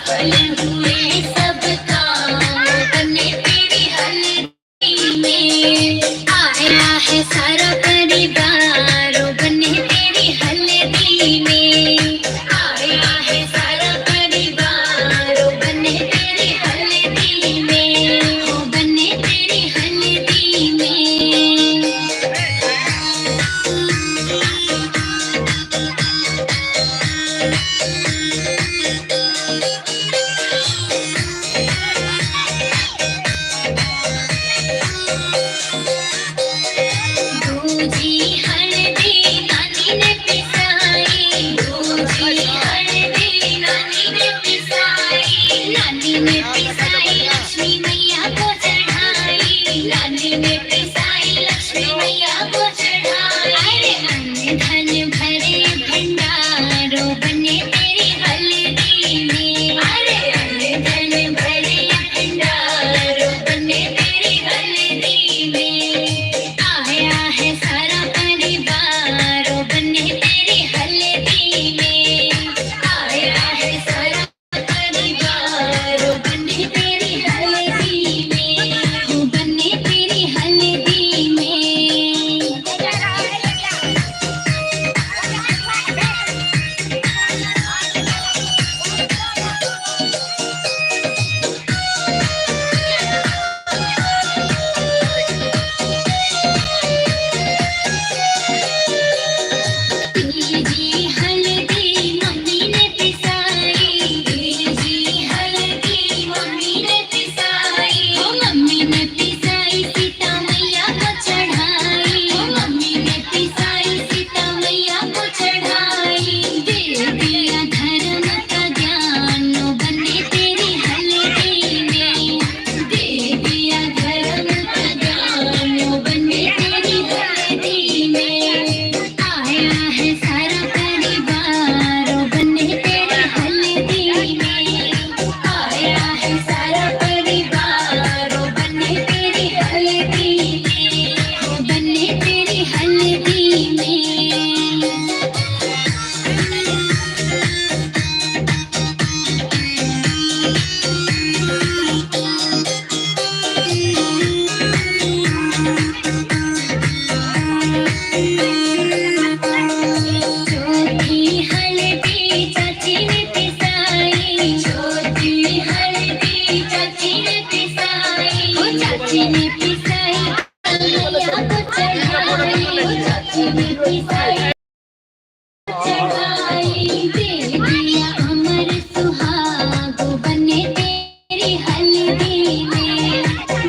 सफल हुए सब काम बने तेरी हल्दी में। आया है सारा परिवार बने तेरी हल्दी में। आया है सारा परिवार बने तेरी हल्दी में, ओ बने तेरी हल्दी में। दूजी हल्दी नानी ने पिसाई, दूजी हल्दी नानी ने पिसाई, नानी ने पिसाई लक्ष्मी मैया को चढ़ाई, नानी ने पिसाई लक्ष्मी मैया को चढ़ाई। अरे अन्न धन भरे भंडारो बने तेरी हल्दी में। अरे अन्न धन भरे भंडारो बने तेरी हल्दी में। आया है सारा परिवार बने तेरी हल्दी में। आया है सारा परिवार बने तेरी हल्दी में, हो बने तेरी हल्दी में। पीली हल्दी मम्मी ने पिसाई, पीली हल्दी मम्मी ने पिसाई, ओ मम्मी ने पिसाई सीता मैया को चढ़ाई, ओ मम्मी ने पिसाई सीता मैया को चढ़ाई। दे दिया धर्म का ज्ञान ओ बने तेरी हल्दी में। दे दिया धर्म का ज्ञान ओ बने तेरी हल्दी में। आया है सारा परिवार ओ बने तेरी हल्दी में। आया है सारा परिवार ओ बने तेरी हल्दी में, ओ बने तेरी हल्दी में। चौथी हल्दी चाची ने पिसाई, चौथी हल्दी चाची ने पिसाई, ओ चाची ने पिसाई मैया को चढ़ाई, ओ चाची ने पिसाई चढ़ाई। दे दिया अमर सुहाग बने तेरी हल्दी में।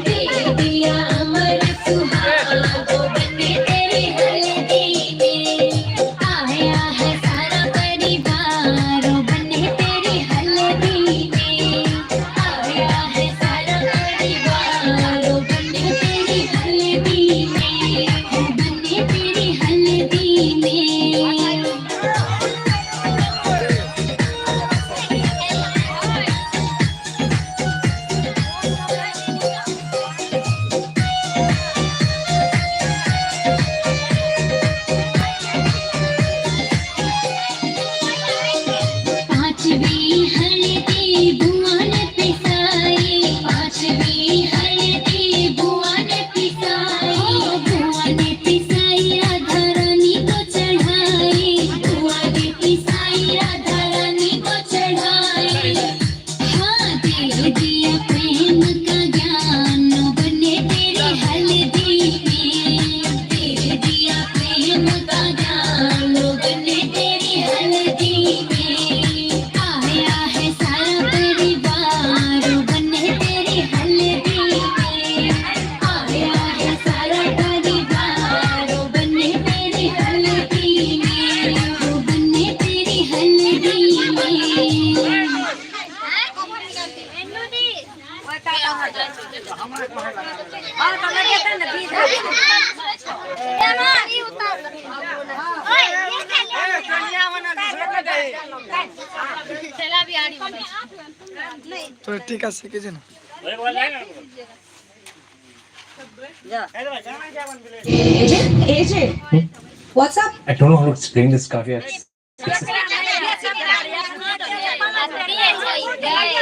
दे दिया अमर सुहाग बने तेरी हल्दी में। आया है सारा परिवार बने तेरी हल्दी में। आया है सारा परिवार बने तेरी हल्दी में, हो बने तेरी हल्दी में। पांचवी हल्दी बुआ ने पिसाई, पांचवी हल्दी बुआ ने पिसाई, ओ बुआ ने पिसाई राधा रानी को चढ़ाई, बुआ ने पिसाई राधा रानी को चढ़ाई। हाँ दे दिया प्रेम का ज्ञान बने तेरी हल्दी में। दे दिया प्रेम का ज्ञान बने तेरी हल्दी में। आया है सारा परिवार बने तेरी हल्दी में। आया है सारा परिवार बने तेरी हल्दी में, ओ बने तेरी हल्दी में। তো ঠিক আছে কিছু না। AJ, AJ, what's up? I don't know how to explain this, Kavya. It's Oh,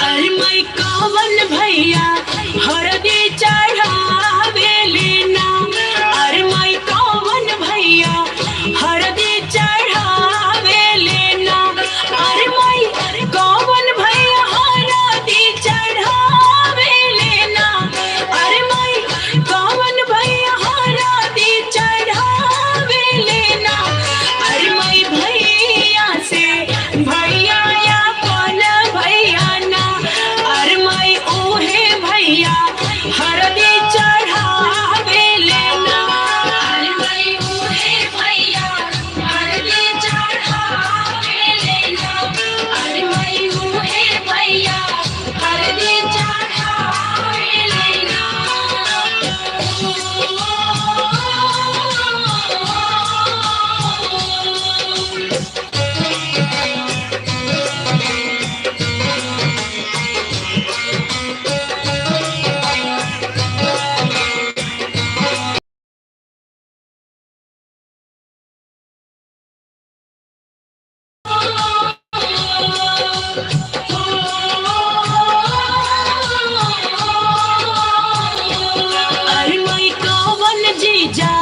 अरे मैं कवन भैया हरदी चढ़ावे लेना। अरे मैं कवन भैया हरदी चढ़ावे लेना। अरे मैं कवन भैया हरदी चढ़ावे लेना। अरे मैं कवन भैया हरदी चढ़ावे लेना। अरे मैं भैया से भैया या कौन भैया ना। अरे मैं ओहे भैया हरदी चढ़ावे लेना। अरे मैं ओहे भैया हरदी चढ़ावे लेना। अरे मैं ओहे भैया हरदी चढ़ावे लेना। अरे मैं कवन जीजा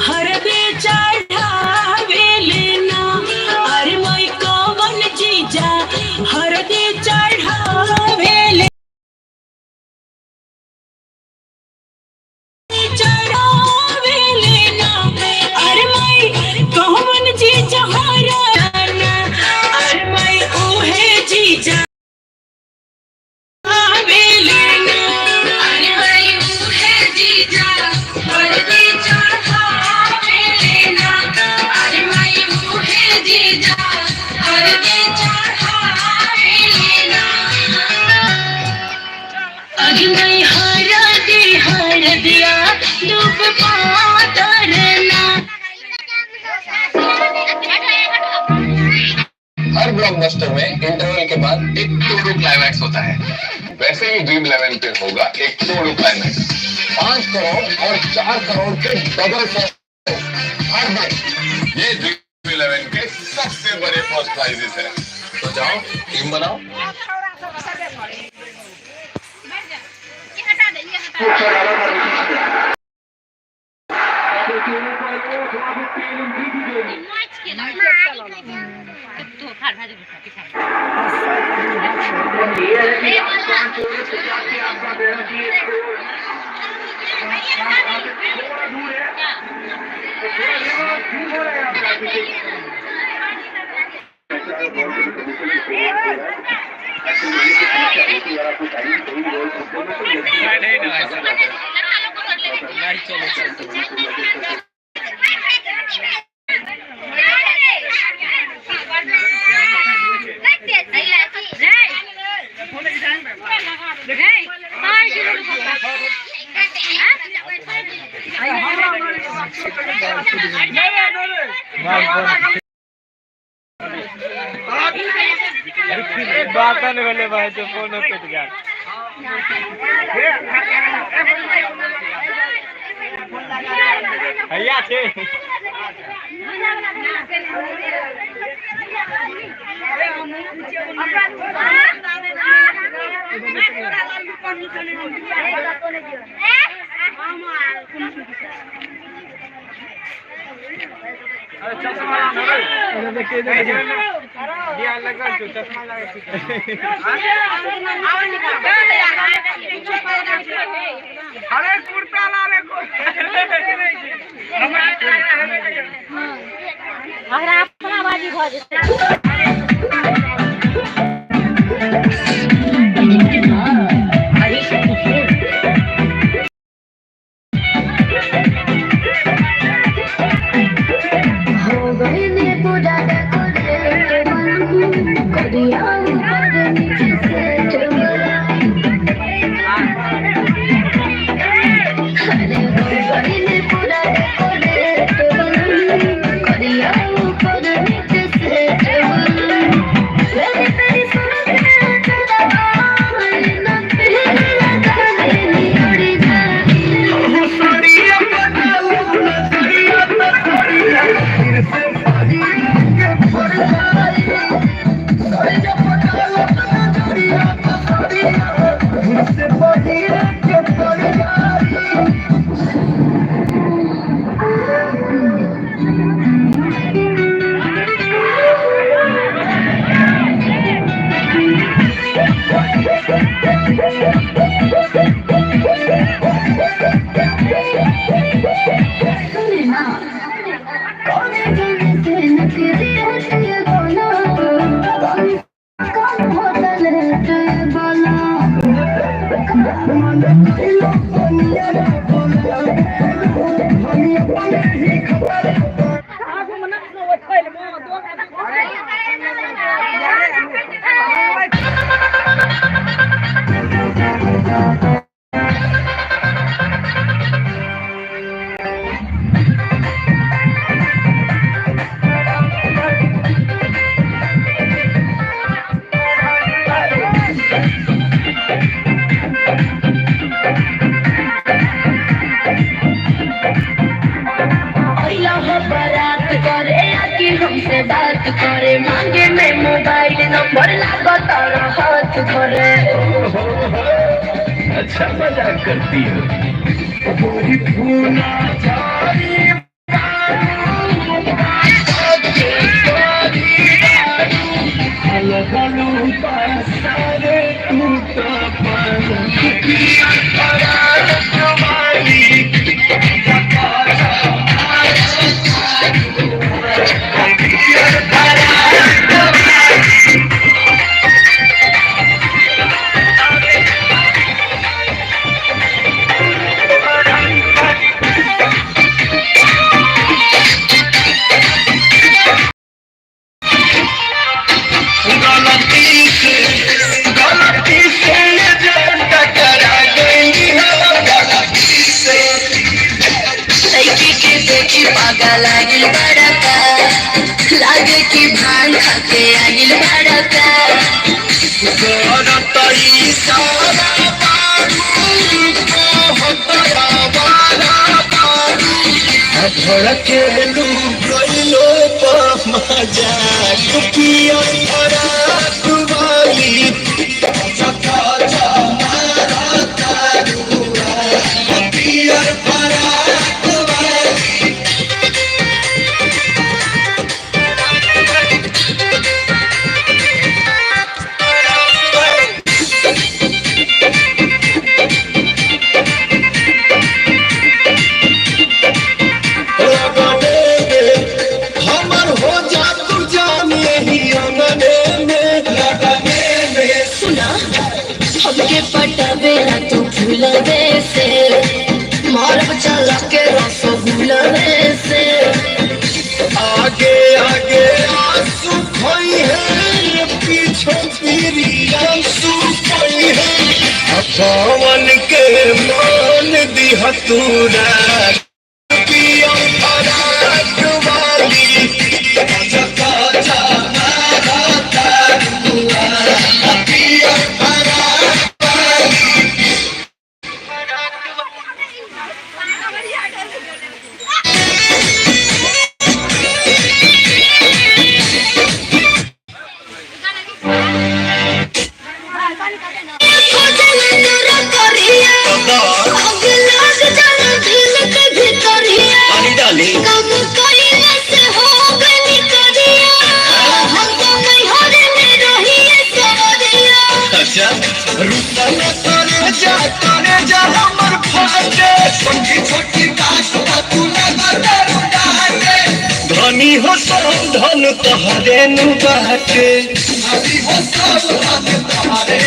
हरदे चढ़ावे लेना। अरे मैं कवन जीजा हरदे चढ़ावे ले चढ़ावे लेना। अरे मैं कवन जीजा हरना। अरे मैं ओहे जीजा आवे लेना। अरे मैं ओहे जीजा हरदी चढ़ावे लेना। अरे मैं ओहे जीजा हरदी चढ़ावे लेना। अरे मैं हरदी हरदिया डूब पातरना। हर ब्लॉकबस्टर में इंटरवल के बाद एक तोड़ू क्लाइमैक्स होता है, वैसे ही ड्रीम 11 पे होगा एक तोड़ू क्लाइमैक्स। 5 करोड़ और 4 करोड़ के डबल हर दिन। ये ड्रीम 11 के सबसे बड़े फर्स्ट प्राइजेस है। तो जाओ टीम बनाओ। बात नहीं बोले भाई तो फोन कट गया। भैया छे अरे कुर्ता ला रे हो गई। बारात करे आके हमसे बात करे, मांगे में मोबाइल नंबर लागो तारा हाथ धरे। अच्छा मजाक करती हो। लड़की के देखी पागल आगिल बड़का, लागे कि भांग खाके आगिल बड़का। हमर हो जा तू जान यही अंगने में लगने में। सुना हमके पटावेला तू भूलवे से, मारब चला के रसगुलवे से। आगे आगे आंसू खोई है, पीछे मेरी आंसू खोई है। पवन के मान दिह तूरा पिया फराक वाली। जा करे जा हमर फाटे, छोटी छोटी बात तू लगा धनी हो सब धन तोहरे नु बाटे, धनी हो सब धन तोहरे,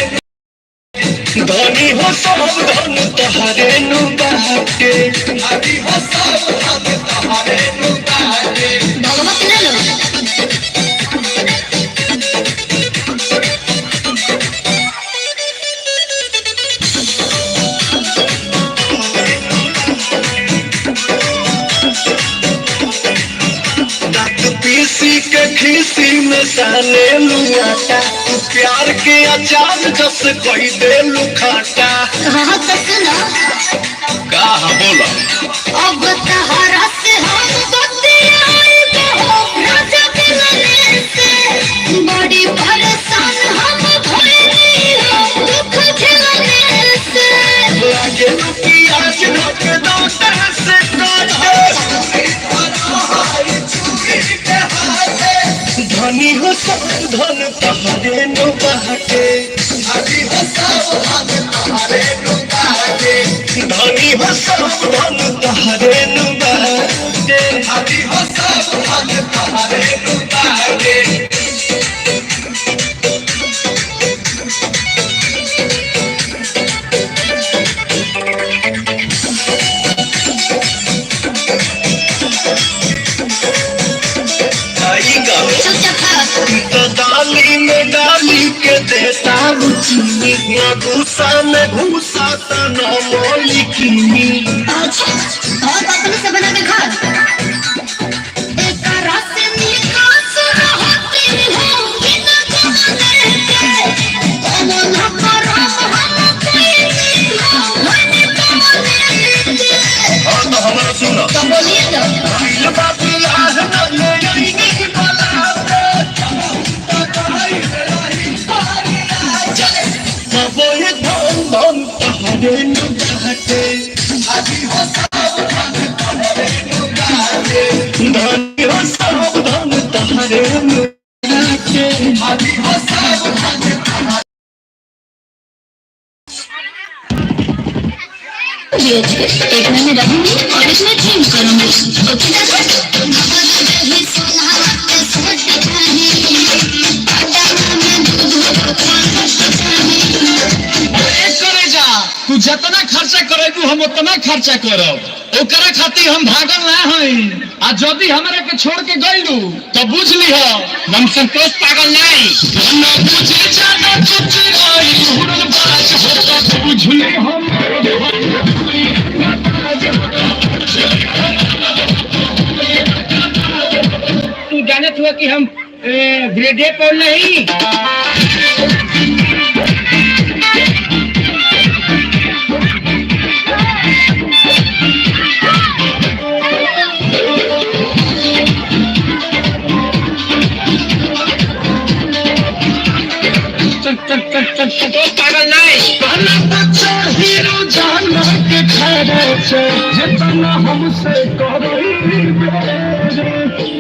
धनी हो सब धन तोहरे नु बाटे, धनी हो सब धन तोहरे नु बाटे। भगवत ले लो। दांत पीसी के खीसी में साले लुआटा, तू प्यार के अचार जस कोई दे लुखाटा। हाँ तो सुनो, का बोला अब तहरा से हम बतियाई हो, राजा मिलने धनी हो सब धन तहरे नो बाटे, धनी हो सब धन तहरे नो बाटे, धनी हो सब धन तहरे नो बाटे, धनी हो सब धन तहरे नो बाटे। तो डाली में डाली के देता रुचि, ना गुस्सा में घुसा तना मोली किनी। अच्छा, और अपने से बना के खा। एक रस निकास रहती हो बिना गाने के, कोनो ना करम हम कोई हो मन गाने के। हाँ तो हमारा सुनो तो बोलिए तो। आइल बाबू आह न ले आईनी बलाते, सबोए धन धन तहरे नु बाटे, धनी हो सब धन तहरे नु बाटे, धनी हो सब धन तहरे नु बाटे, धनी हो सब धन तहरे। एक महीने रहूंगी और एक में जिम करूंगी। ओके दादा? करे जा, तू जितना खर्चा करेबू हम उतना खर्चा करब, ओकरा खातिर हम भागल ना हई। आ यदि हमरा के छोड़ के गइलू तो बुझ लिह हम संतोष पागल नहीं। ना बुझे जाना चुप रही हुरल बाज होता तो बुझ ले हम। तू जानत हुआ कि हम ग्रेड ए पर नहीं। चल चल चल चल संतोष पागल नहीं। कहना बच्चा हीरो जाना के खर्च जितना हमसे करई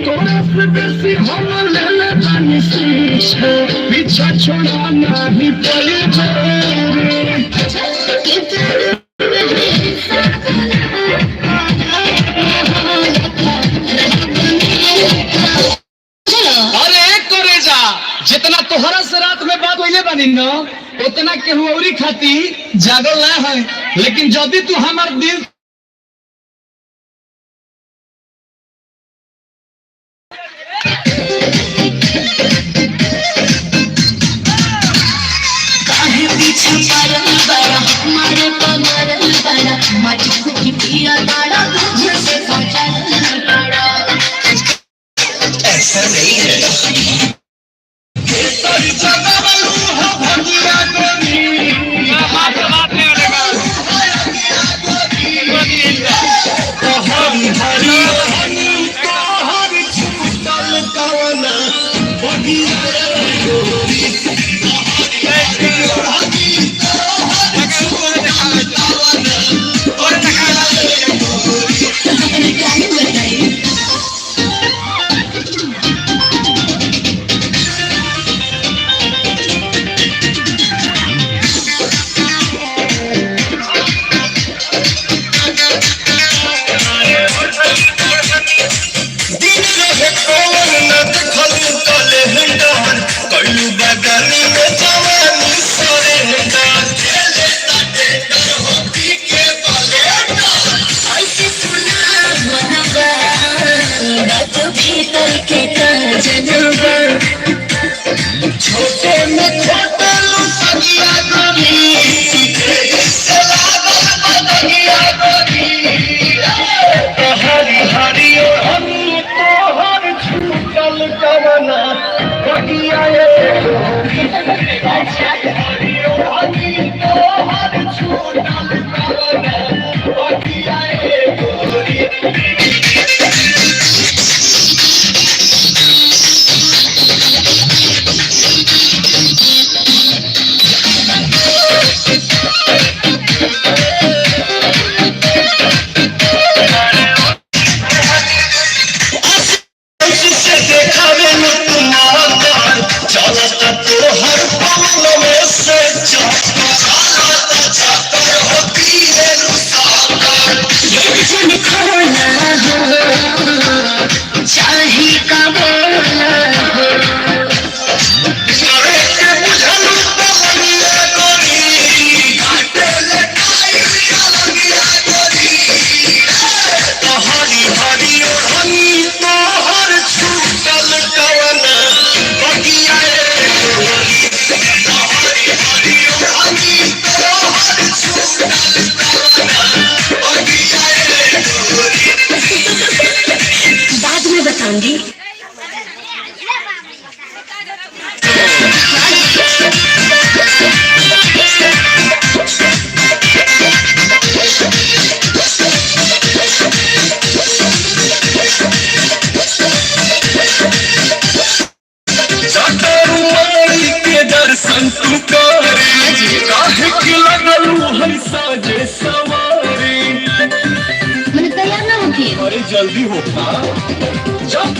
तोरा से बेसी हम ले ले बानी सीछे, पीछा छोड़ा नहीं पड़ी अरे करे जा, जितना तोहरा से रात में बात होइले बानी न उतना केहू औरी खाती जागल ना है, लेकिन यदि तू हमार दिल काहे पीछे पड़ल बड़ा, मारे पमरल बड़ा, माटी की पिया ताड़ा तुझे से सोचल बड़ा। ऐसा नहीं है तोरी जगवलू हो भगिया गोरी, हरी हरी हनी तोहर छूटल कवना बगिया गोरी, हरी तोहर छूटल कवना बगिया गोरी। दिन रहे कौन न देखलू कलेंडर, कलू बगानी में जवानी सरेंडर। बात भीतर के काजनबा, छोटे में छोटे लू सगिया गोरी, से लागल बदगिया गोरी। हरी हरी हम तोहर छूटल कवना बगिया गोरी, हरी हरी तोहर छूटल कवना बगिया गोरी। से देखावे न तुम्हारा जब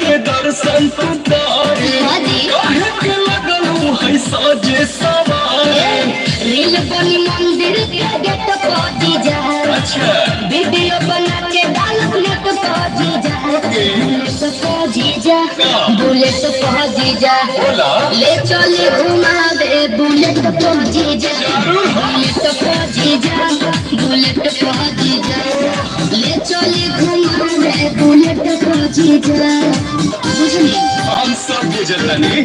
के दर्शन तू करे, हाँ जी। काहे के लगलू है साजे सवारे। रील बनी मंदिर के गेट पर जीजा। अच्छा। वीडियो बना के डालब नेट पर जीजा। बुलेट पर जीजा, बुलेट पर जीजा। बोला। ले चले घुमावे बुलेट पर जीजा। बुलेट पर जीजा, बुलेट पर जीजा। ले चले घुमावे बुलेट पर जीजा। बुझली? हम सब बुझतनी।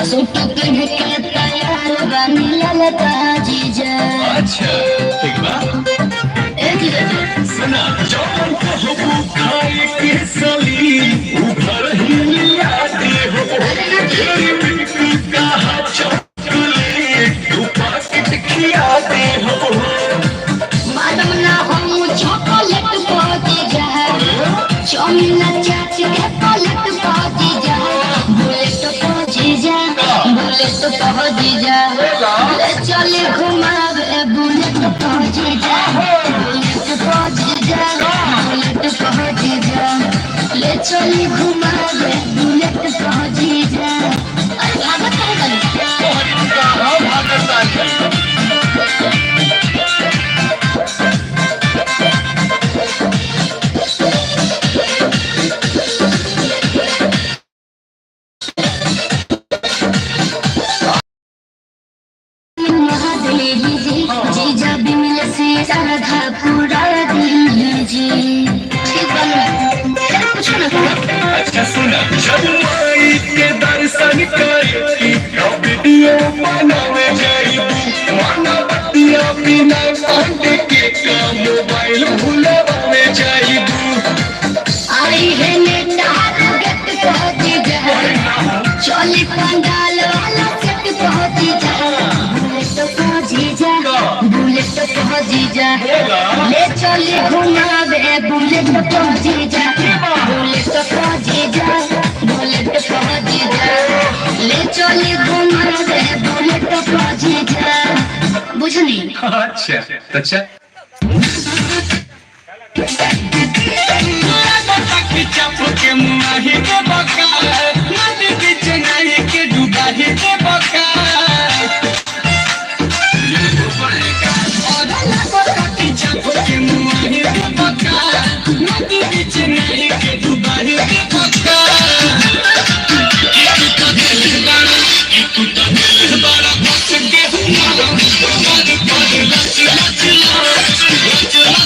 सूट पहन के तैयार बनी ललता जीजा। अच्छा ठीक बा। ए जीजा जी। सुना, जौन कहबू खाए के सली उ घर ही लिया दे हो। तेरी बिट्टू कहा चॉकलेट उ पाकेट खिया दे हो। मालूम ना हम चॉकलेट पहुंची जा, चाउमीन चाट के पलट पहुंची जा। बुलेट पहुंची जा, बुलेट पहुंची जा। ले चले घुमावे बुलेट पहुंची जा। बुलेट पहुंची जा, बुलेट पहुंची जा। ले चले घुमावे बुलेट पहुंची जा। अरे भागत काहे बानी? कहा भागत? महादेवी जी, जीजा बिमल से श्रद्धा पूरा दीजिए। ठीक बा, फिर कुछ ना करो। अच्छा सुना, जब माई के दर्शन करे तो वीडियो बनावे जाई, माना बतिया बिना पांडे के का मोबाइल भुलावे जाई। आई है नेता गेट पहुंची जा, चली पंडाल वाला सेट पहुंची जा। बुलेट पहुंची जा, बुलेट पहुंची जा। ले चली घुमावे बुलेट पहुंची जा। बुलेट पहुंची जा, बुलेट पहुंची जा। ले चली घुमावे बुलेट पहुंची जा। बुझली? अच्छा अच्छा। के मुआही के बका, नदी बीच नहीं के डुबाही के बका। के मुआही के बका, नदी बीच नहीं के डुबाही के बका। एक तो दिल बड़ा, एक तो दिल बड़ा, बस के हुआ कमर पर लच लच लच लच लच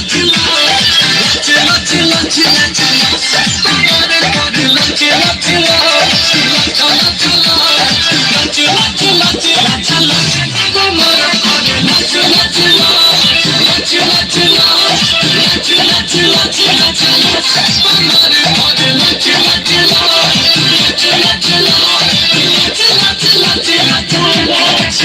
लच लच लच कमर पर लच लच लच लच लच लच लच लच लच कमर पर लच लच लच लच लच लच लच लच लच कमर पर लच लच लच लच लच लच लच लच लच।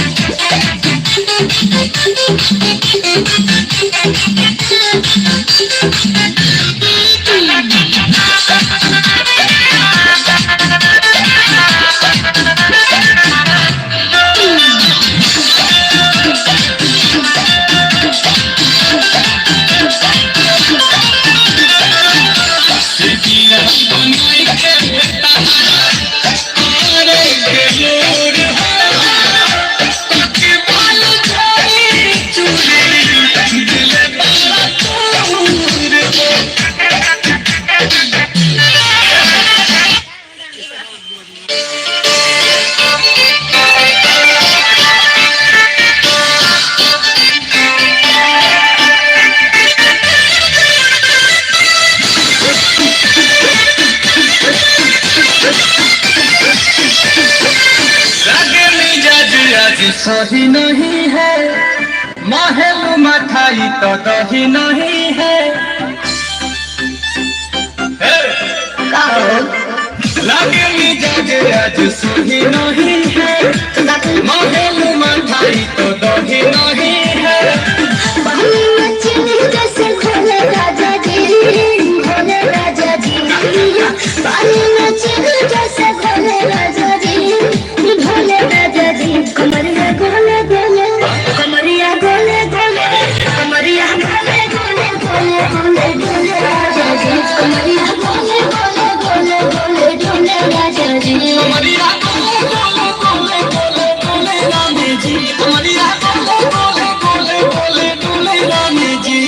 लगे मिजाज आज सही नहीं है, महल मठाई तो दही नहीं है। का हो? लगे मिजाज आगे आज सुही नहीं है, महल मठाई तो दही नहीं है। पानी में चीनी जैसे घोले राजा जी, घोले राजा जी। पानी में चीनी जैसे घोले राजा जी, घोले राजा जी। कमरिया गोले गोले, कमरिया गोले गोले, कमरिया गोले गोले गोले गोले गोले राजा जी। कमरिया गोले गोले गोले गोले गोले राजा जी। कमरिया गोले गोले गोले गोले गोले रानी जी, कमरिया गोले गोले गोले गोले गोले रानी जी।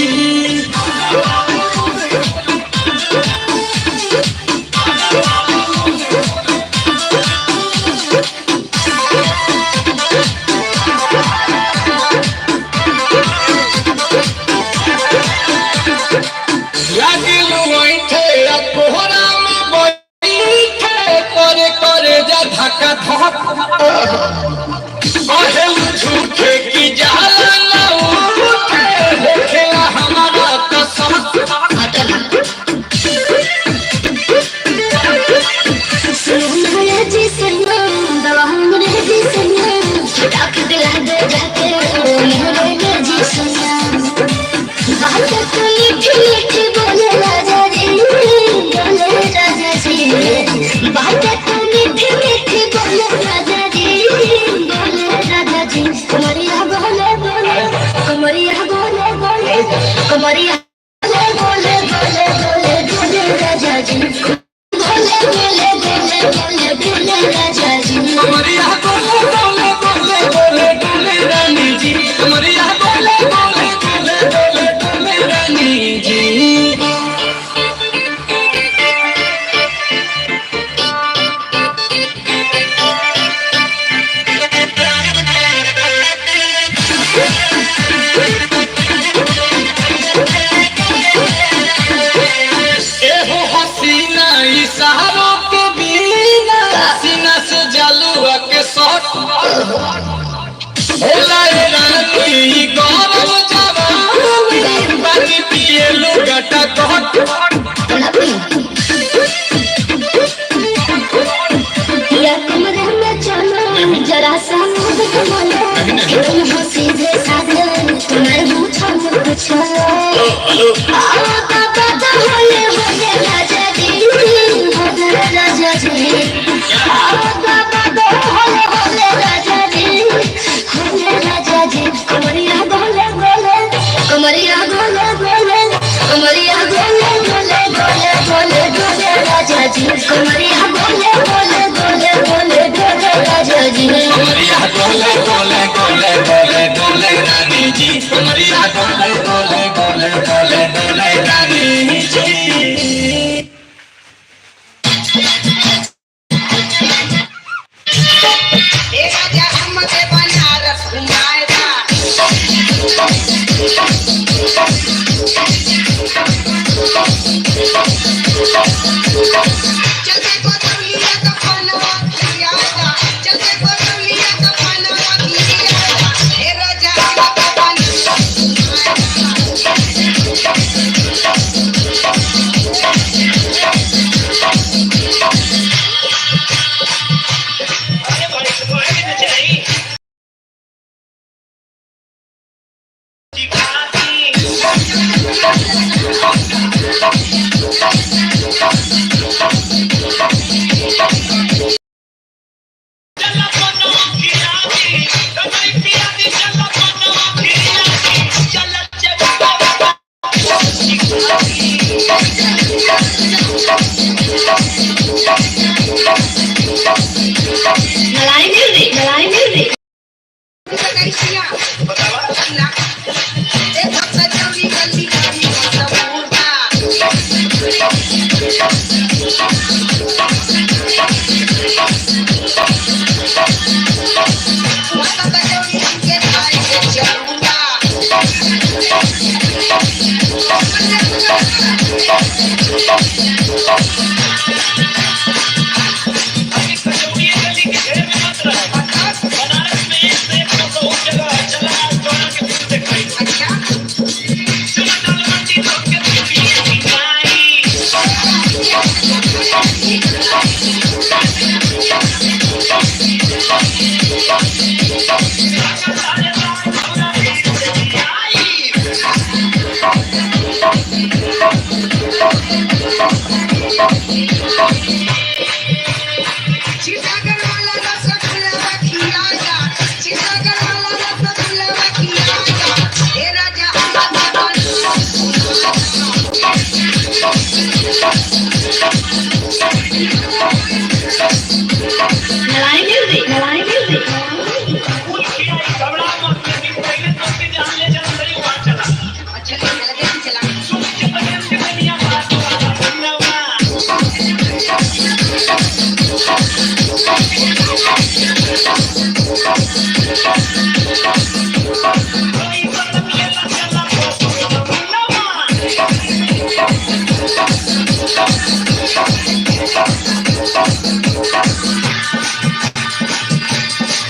लागलू ऐठे आ कोहरा में बैठे, करे करे जा धक्का धक, कहेलू झूठे की जाला ना उठे, होखेला हमारा कसम। सुनो जी सुनो, दवा हमरे जी सुनो, डाक दिला दे जाके मेरे जी सुनो। बात तो मीठी मीठी बोले राजा जी, बोले राजा जी। बात तो मीठी मीठी बोले राजा जी, बोले राजा जी। कमरिया गोले गोले, कमरिया गोले गोले, कमरिया गोले गोले गोले गोले राजा जी। गोले गोले गोले गोले गोले राजा जी। कमरिया गोले गोले गोले गोले गोले रानी जी, कमरिया गोले गोले गोले गोले गोले रानी जी। एहो हसीना इशारों के बिना, सीना से जालुआ के शॉट होला ए रानी गरम जवानी, पानी पिए लुगाटा कट। या कमरे में चलो जरा सा मुझ कमलो, तुम हो सीधे साधे तुम्हें पूछो कुछ। आओ बाबा तो होले होले राजा जी, होले राजा जी। आओ बाबा तो होले होले राजा जी, होले राजा जी। कमरिया गोले गोले, कमरिया गोले गोले, कमरिया गोले गोले गोले गोले गोले राजा जी। कमरिया गोले गोले गोले गोले गोले राजा जी। कमरिया गोले गोले गोले गोले गोले रानी जी, कमरिया गोले गोले गोले गोले गोले रानी जी। ए राजा हमके बनारस घुमाएगा। चलते कोतवलिया का फनवा खियादा, चलते कोतवलिया का फनवा खियादा। ए राजा हमके बनारस घुमाएगा। मलाई म्यूजिक, मलाई म्यूजिक। अच्छा। सीतागढ़ वाला रसगुल्ला खियाया, सीतागढ़ वाला रसगुल्ला खियाया, हे राजा हमके बन। Malai music, Malai music. अच्छा चला देखी चला।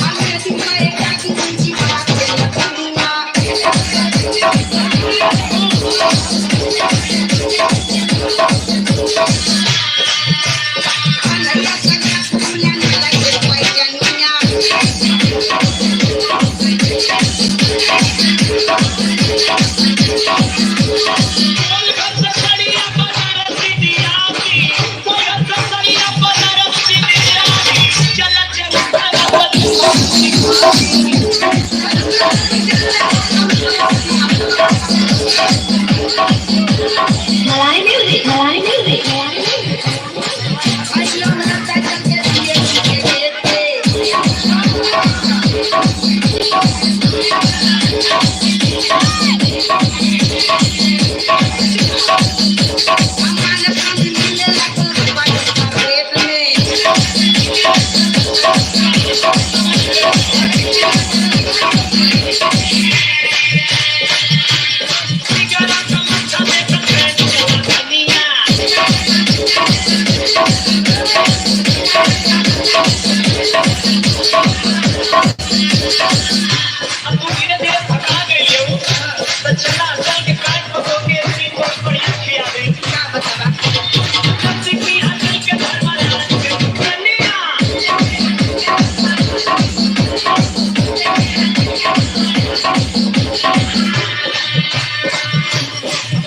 हमें तुम्हारे काकी ऊंची बात पे दुनिया। कन्हैया संग फूलन लगे पैजनिया। Malai music, Malai music, Malai music. भाइयों लता चल के दिए के देते। अमान संग मिले लाखों रुपए का रेट में। क्या बतावा?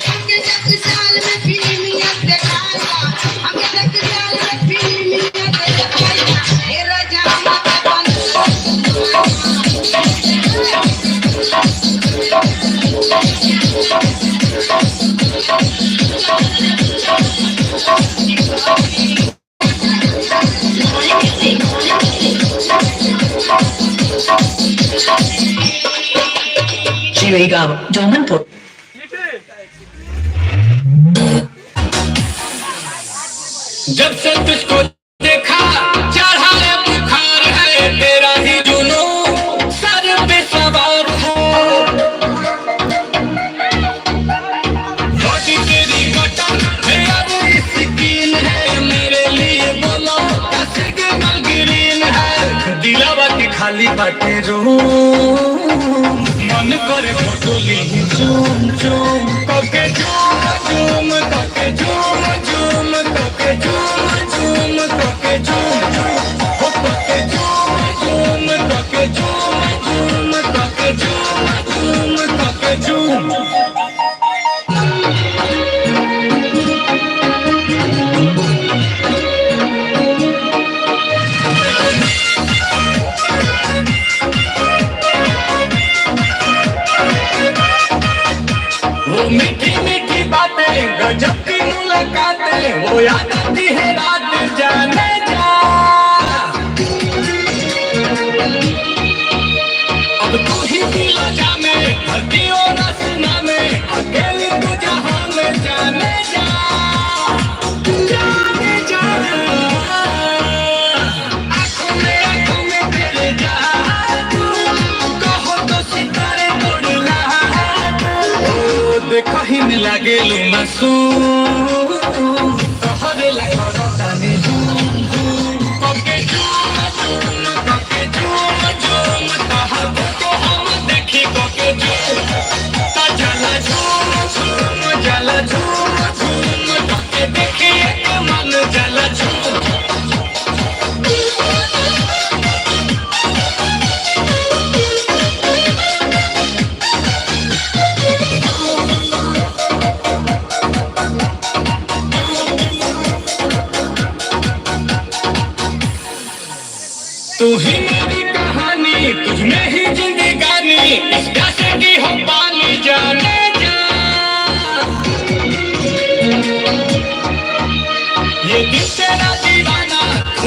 हमके जब साल में फिल्मिया देखाया, हमके जब साल में फिल्मिया देखाया, हे राजा हमके बन। Malai music, Malai music. Chirigava, Domanpur. जब से तुझको देखा चढ़ा है बुखार है, तेरा ही जुनू सर पे सवार है। बॉडी तेरी कटन है यार स्किन है, मेरे लिए बोलो सिग्नल ग्रीन है। दिलावा के खाली बाटे रूम, मन करे फोटो ली झूम झूम कके झूम झूम कके झूम झूम कके झूम झूम कके झूम हो कके झूम झूम कके झूम झूम कके झूम झूम कके झूम। वो मीठी मीठी बातें गजब की मुलाकातें, वो याद आती है रात जाने जा। अब तू ही दिलो जा में धरती और आसमां में, अकेली तू जहां में जाने जा, जाने जा। आंखों में तेरे जादू, कहो तो सितारे तोड़ ला। ओ देखो ही में लागे लू मासूम, तोहरे लागो ताने झूम झूम कके झूम झूम कके झूम झूम, तोहर को हम देखी कके झूम ता जाला झूम झूम जाला झूम झूम कके देखी एक मन जाला झूम।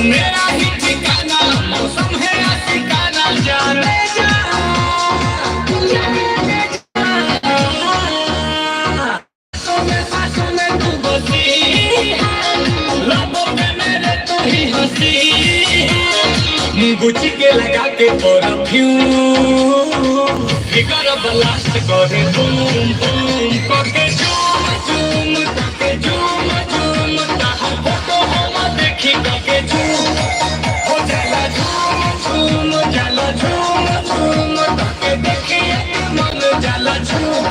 मेरा ही ठिकाना, मौसम है आशिकाना, जाने जा जाने जा। सांसों में सांसों में तू बसी है, लबों पे मेरे तू ही हंसी है। गुची के लगा के परफ्यूम, फिगर ब्लास्ट करे बूम बूम, करके झूम झूम, करके झूम झूम, ताहर फोटो हम देखी करके झूम हो जाला, झूम झूम जाला, झूम झूम करके देखी मन जाला झूम।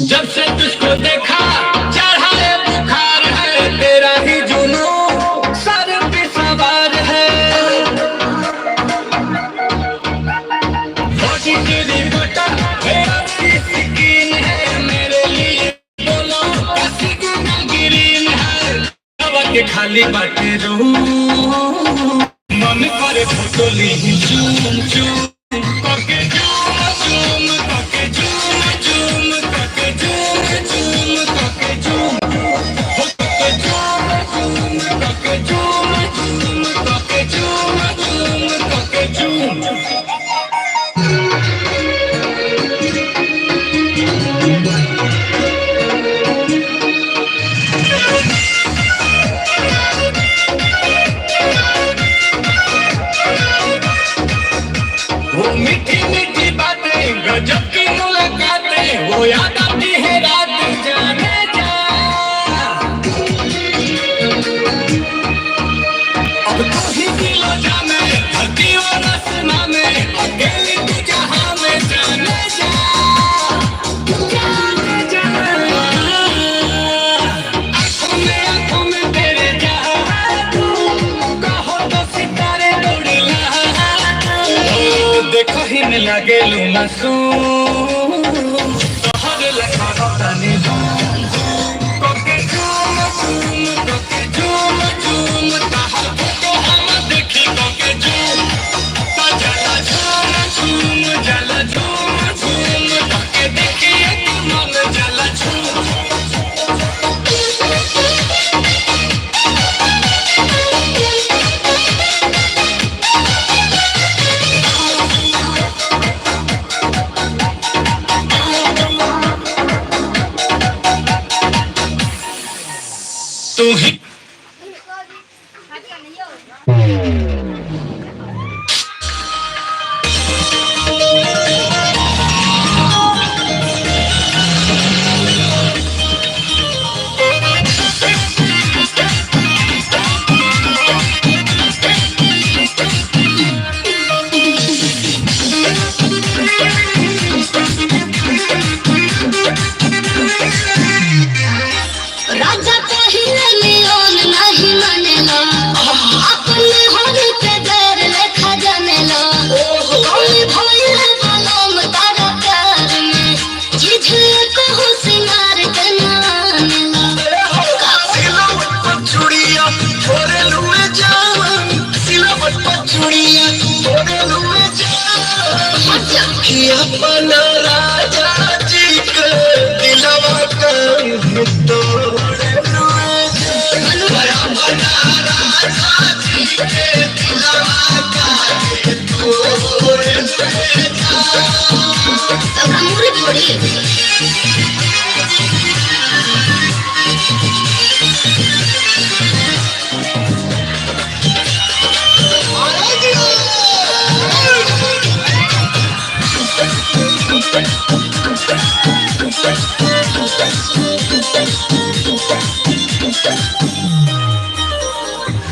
जब से तुझको देखा चढ़ा है बुखार है, तेरा ही जुनू सर पे सवार है। बॉडी तेरी बटर मेरा स्किन है, मेरे लिए बोलो सिग्नल ग्रीन है। हवा के खाली बाटे रू, मन करे फोटो ली झूम झूम, करके झूम झूम, करके झूम झूम, करके झूम झूम, करके झूम हो, करके झूम झूम, करके झूम झूम, करके झूम झूम, करके झूम। वो मीठी मीठी बातें, गजब की मुलाकातें, वो याद आती है रात, जाने जा। अब तू ही दिलो जामे, धरती और आसमां में, अकेली तू जहां में, जाने जा जाने जा। आंखों में तेरे जादू, कहो तो सितारे उड़ ला। देखो ही में लगे लू मासूम, तोहर लखा तनी झूम झूम, करके झूम झूम, करके झूम झूम, ताहर फोटो हम देखी करके झूम, ता जाला झूम झूम, जाला झूम झूम, करके देखी मन जाला झूम। तू ही राजा पहिले लियोन नाही मानेला, अपने होन पे गैर लेखा जानेला। कौन भइल बलम तारा प्यार में, जिझे कहूँ सिंगार के नानेला। सिलवट पर चूड़िया थोड़े लुए जान, सिलवट पर चूड़िया थोड़े लुए जान, कि अपना राजा जी के दिलवा के तोड़े लुए जान, अपना राजा जी के दिलवा के तोड़े लुए जान। तब मुरी फोड़ी।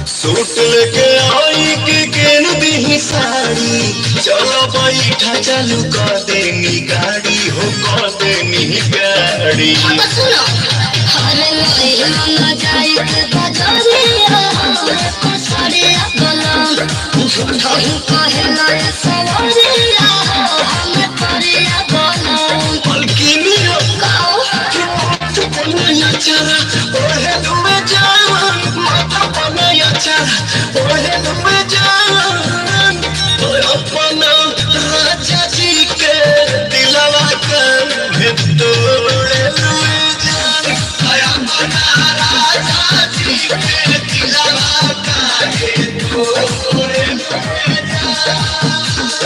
सूट लेके आई के केन दी साड़ी, चलो बैठा चालू कर देनी गाड़ी, हो कर देनी गाड़ी। अब सुनो, हर लई जाए के बजरिया पसरिया बलम झूठा ही कहेला सवरिया हम परिया बलम पलकिनिया बनाया चरा ओहे डूबे जान माथा बनाया चरा ओहे डूबे जान तो अपना राजा जी के दिलवा के तोड़े लुए जान अपना राजा जी के दिलवा के तोड़े लुए जान।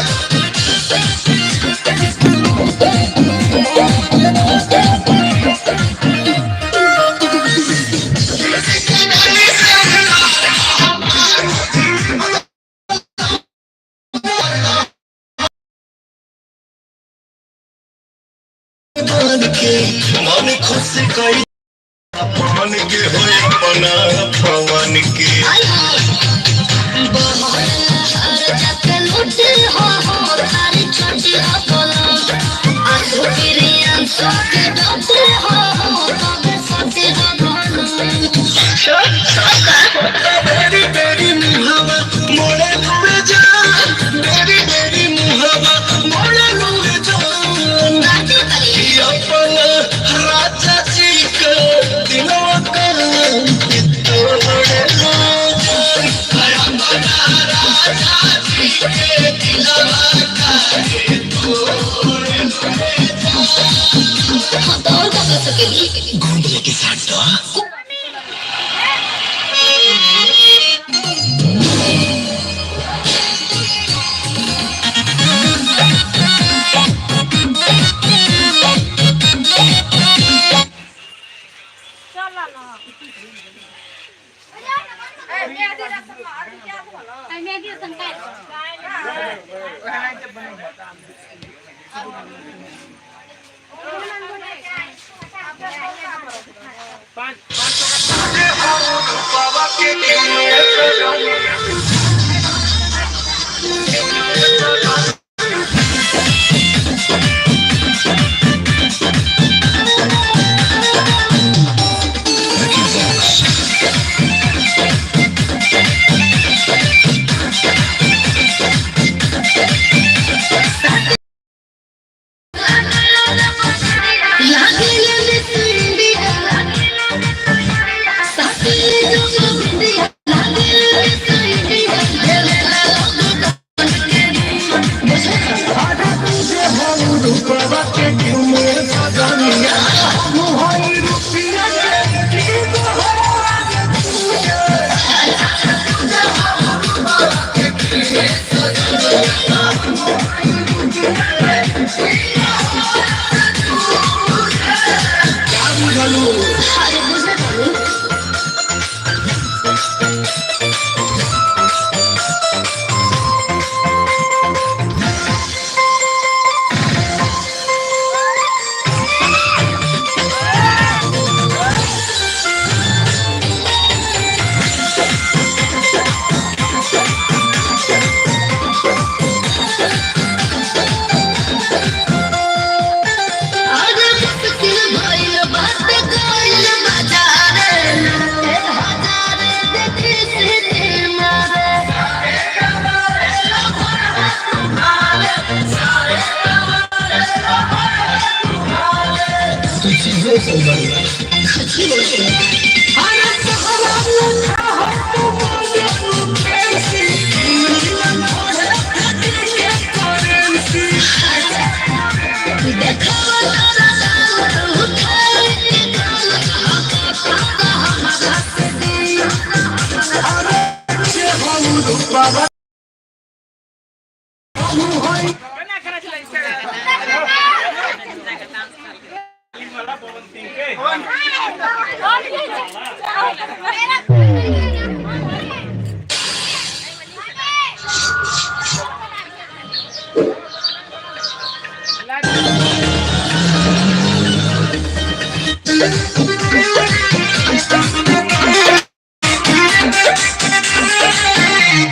मन के मन खुश कई पवन के होए अपना पवन के बेरी बेरी मुहावा मोड़े लुए जान बेरी बेरी मुहावा मोड़े लुए जान कि अपना राजा जी के दिलवा कर तोड़े लुए जान अपना राजा जी के दिलवा कर तोड़े लुए जान। गोंद लेके साथ दो।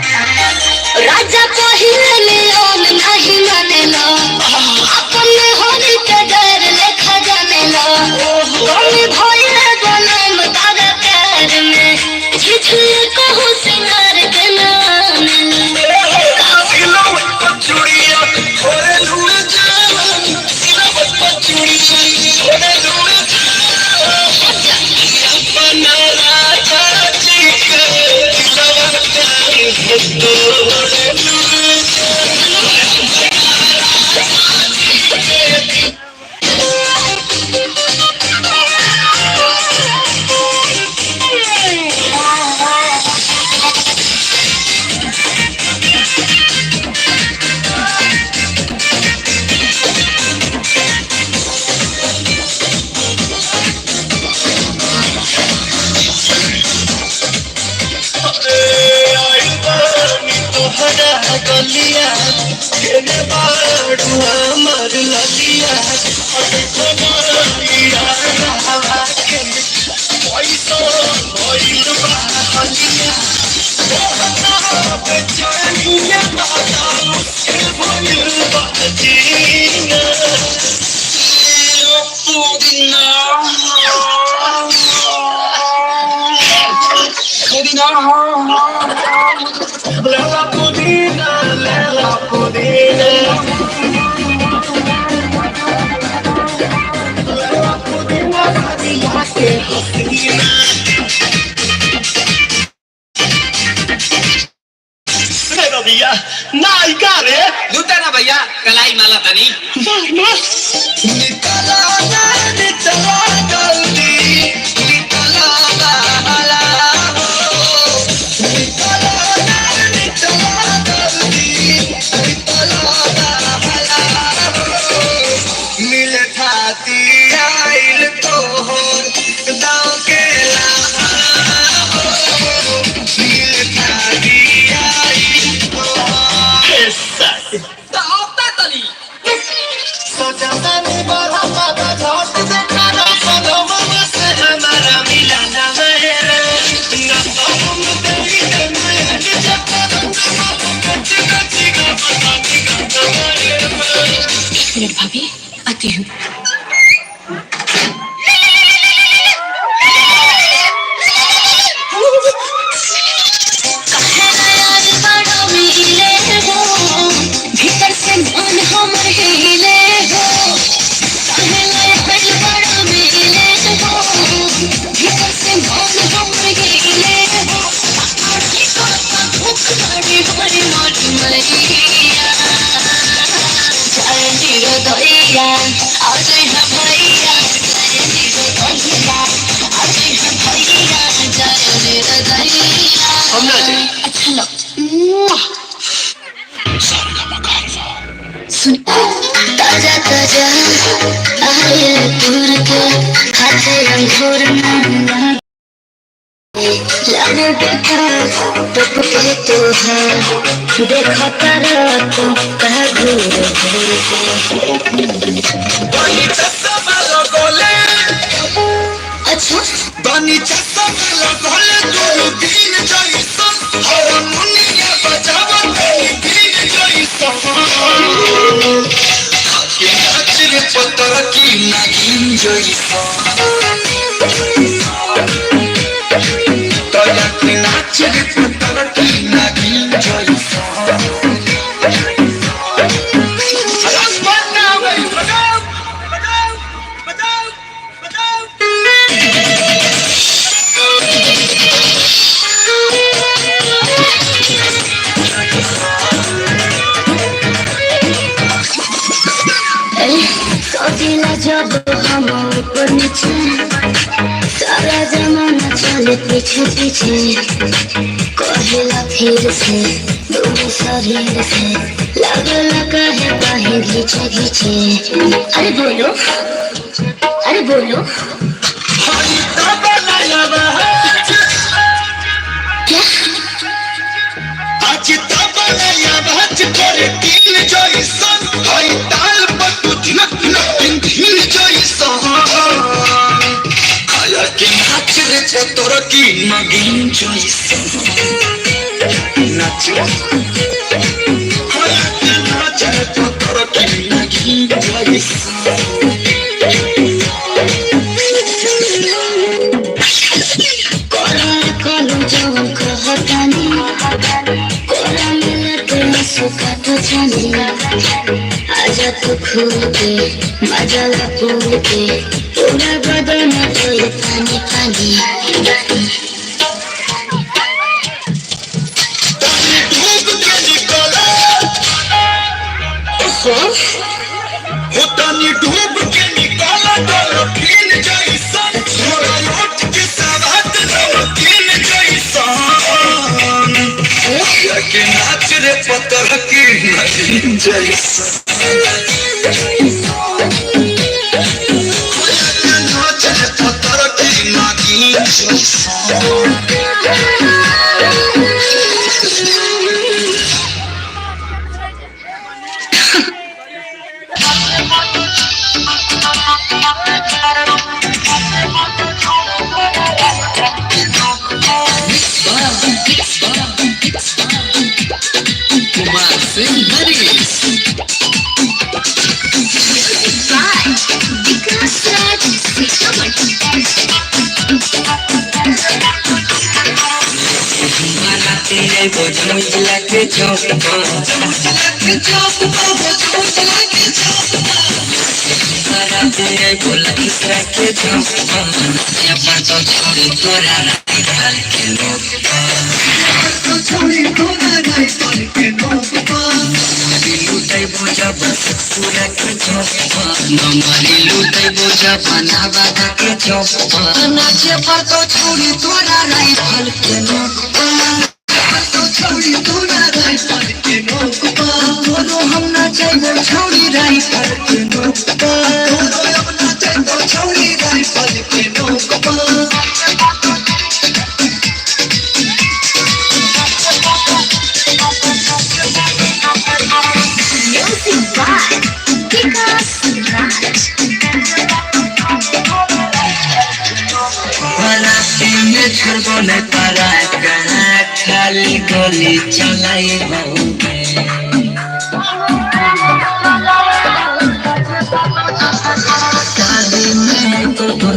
राजा पहिले ओन नहीं मानेला, अपन होली के डर लेखा जानेला। कमी भइले बनम गलिया केने बाड़ू हमर ललिया और देखो ना हवा के पैसा भइल बा हलिया ओहना बेचैनिया दादा मुश्किल भइल बा जीना पुदीना पुदीना लेला पुदीना लेला पुदीना लेला पुदीना भाजिया के हसीना रे रबिया नायिका रे लूटा ना भैया कलाई माला तनी मार मार नितला ना नितला जल्दी नितला बाला हो नितला ना नितला जल्दी नितला बाला हो मिल खाती आइल तोहर दाव के लाहा हो मिल खाती आइल तोहर तो औता तली सजानी बड़ा पापा झट देखा ना सनम से हमारा मिला ना मेरे ना तो हम तेरी मैं जब कच्ची कच्ची का पता नहीं का मेरे एक मिनट भाभी, आती हूँ। कहना यार बड़ा मिले हो, भीतर से मन हमर हिले हो। कहना यार बड़ा मिले हो, भीतर से मन हमर हिले हो। आखी करता भूख मारी मारी मारी मैया, जय निरोदैया आज है भैया, जय निरोदैया आज है भैया, जय निरोदैया। हम ना जाए। अच्छा लो सुन। ताजा ताजा आए दूर के हाथे अंगूर ना लागे देखा टप के तो है, देखा तारा तो कह घूर घूर के। बनी चश्मा लगोले अच्छा बनी चश्मा लगोले दोनों दिन जैसन हारमोनिया बजावत दिन जैसन के नाच रे पतर की नागिन जैसन तोया के नाच रे पतर की नागिन जैसन रसमन्ना भाई बजाओ बजाओ बजाओ बजाओ। सोचिला जब हम ऊपर नीचे, सारा जमाना चले पीछे पीछे। कहेला फिर से दोनों शरीर से लागला कहे कहे घीचे घीचे। अरे बोलो, अरे बोलो हरी तबला आवाज क्या? आज तबला आवाज करे दिल जैसन हई ताल पर तू धिनक धिनक धिन धिन जैसन खाया के नाच रे चतोर की नगिन जैसन नाच खाया के नाच रे चतोर की नगिन जैसन कोरा कलम जवन कहतानी, कोरा मिलते सुखा तो छानी। आजा तू खुल के मजा ला फूल के, पूरा बदन जोई पानी पानी। तनी डूब के निकला हो तनी डूब के निकाला डॉल्फिन जैसन छोरा उठ के सवाद नमकीन जैसन या के नाच रे पतर की नगीन जैसन या के नाच रे पतर की नगीन जैसन। चौक पर। बारात में अइबो लखीसराय के चौक पर। नाचे पर तो छोड़ी तोरा राइफल के नोक पर। लुटैबो जब पूरा के चौक पर। नमरी लुटैबो जब नवादा के चौक पर। नाचे पर तो छोड़ी तोरा राइफल के नोक पर। तोरो हम नाचैबो छौड़ी राइफल के नोक पर। Music by Vikas Raj. बाराती में छोड़बो न तारा कहाँ खाली गोली चलाइबो। शादी में तो तोर